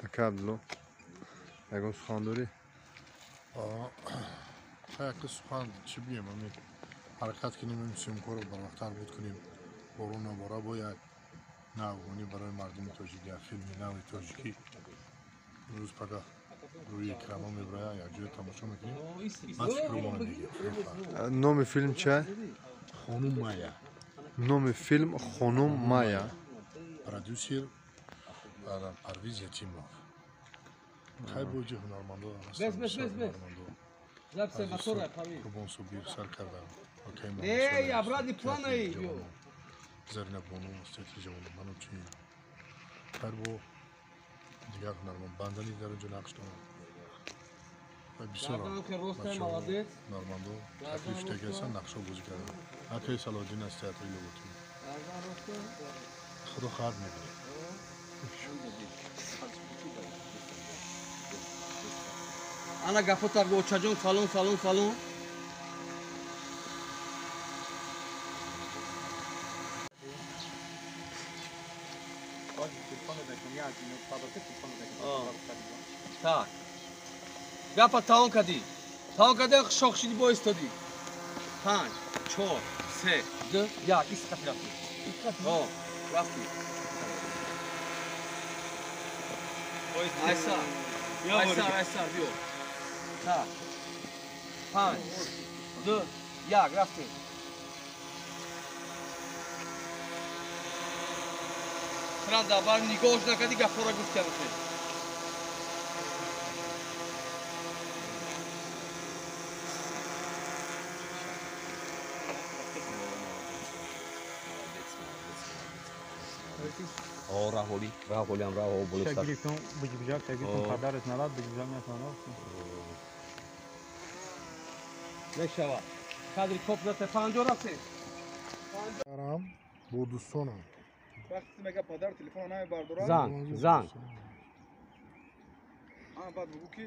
Ака Абдулло, ягон сухан дорӣ? Яке сухан чӣ бигем, ами ҳаракат кунем, ин съёмкаро барвақттар буд кунем. Борон набора бо як навгонӣ барои мардуми тоҷик, як филми нави тоҷикӣ имрӯз пага рӯи экрано мебарояд, якҷоя тамошо мекунем. Ман фикрумона мегӯям. Номи филм чия? Хонум Майя. Номи филм Хонум Майя. Продюсер Парвиз Ятимов. Хай боҷи ҳунармандо ҳастанд. Қурбон Субир сар кардам. Зарина Бону, театри ҷавонон, Манучи. Хайр бо дигар ҳунарманд Бандани дар онҷо нақш доранд. Бисёр ҳунармандо таклиф шудагӣ ҳастанд, нақшҳо бозӣ карданд. Акаи Салоҳиддин аз театри Лоботӣ. Худо хоҳад мебинем. Ана гапота го очаҷон, фалон фалон фалон. Так. Гапа таон кадӣ. Таон кадӣ, шохшиди бо истодӣ. 5, 4, 3, 2, 1. Истқати рафтӣ. О, рафтӣ. Айсар. Айсар, айсар, биё. Так. 5, 2, 1, рафтем. Франда, бар нигоҳш накардӣ, гапҳоро гуфт кардӣ. О, раҳоли, раҳолиам, раҳо болоса. Шагирифтон, буҷбуҷак, шагирифтон падарат нарад, буҷбуҷак натавонад. Мешава. Кадри коп зате 50 рафтем. Парам бо дӯстонам. Вақте мега падар телефон намебардорад. Занг, занг. А баъд бугӯ ки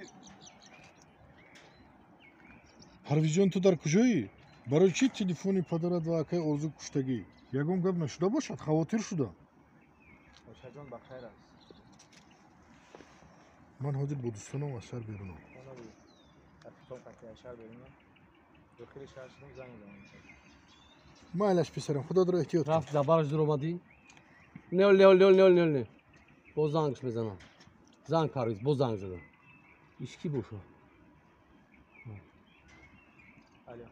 Парвизҷон, ту дар куҷоӣ? Барои чӣ телефони падарат ва акаи Орзу куштагӣ? Ягон гап нашуда бошад, хавотир шудам. Очаҷон ба хайр аст. Ман ҳозир бо дӯстонам аз шаҳр берунам. Майлаш, писарам, худодро эҳтиёт кун. Рафт, забараш дур омадӣ? Не, не, не, не, не, не. Боз зангш мезанам. Занг Парвиз, боз занг задам. Иш кӣ боша? Алло.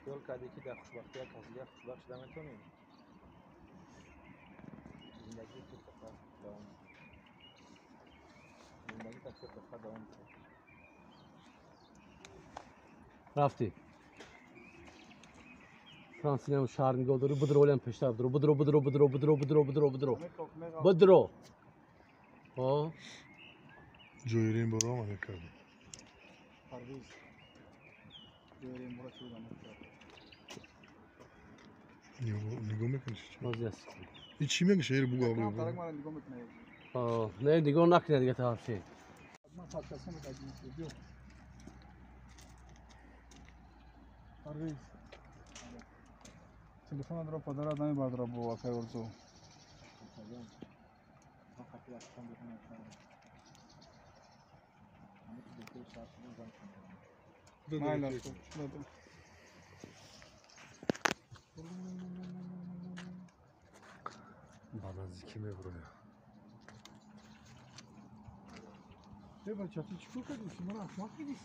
Хиёл кардӣ, ки дар хушбахтӣ як кас дигар хушбахт шуда метавонӣ? Зиндагии ту тоқа давом. Зиндагӣ та тоқа давом. Рафтӣ. Франсинам шаҳр нигоҳ дорӣ, бидро, олиам пештар бидро, бидро, бидро, бидро, бидро, бидро, бидро, бидро. Бидро. О. Ҷойрем боро омада кардем. Парвиз. Ҷойрем боро чӣ омада кард? Нигоҳ мекунӣ чӣ? Боз аст. И чӣ мегӯ шеър бугу? Тарак мара нигоҳ мекунӣ. О, не, нигоҳ накунӣ дига тараф чи. Ман подкастам мекардим. Биё. Парвиз. Телефонатро падарат намебардорад бо акаи Орзу. Майлаш, Ба наздикӣ мебурояд. Э, бача, ту чӣ кор кардӣ? Маро ахмақ кардӣ?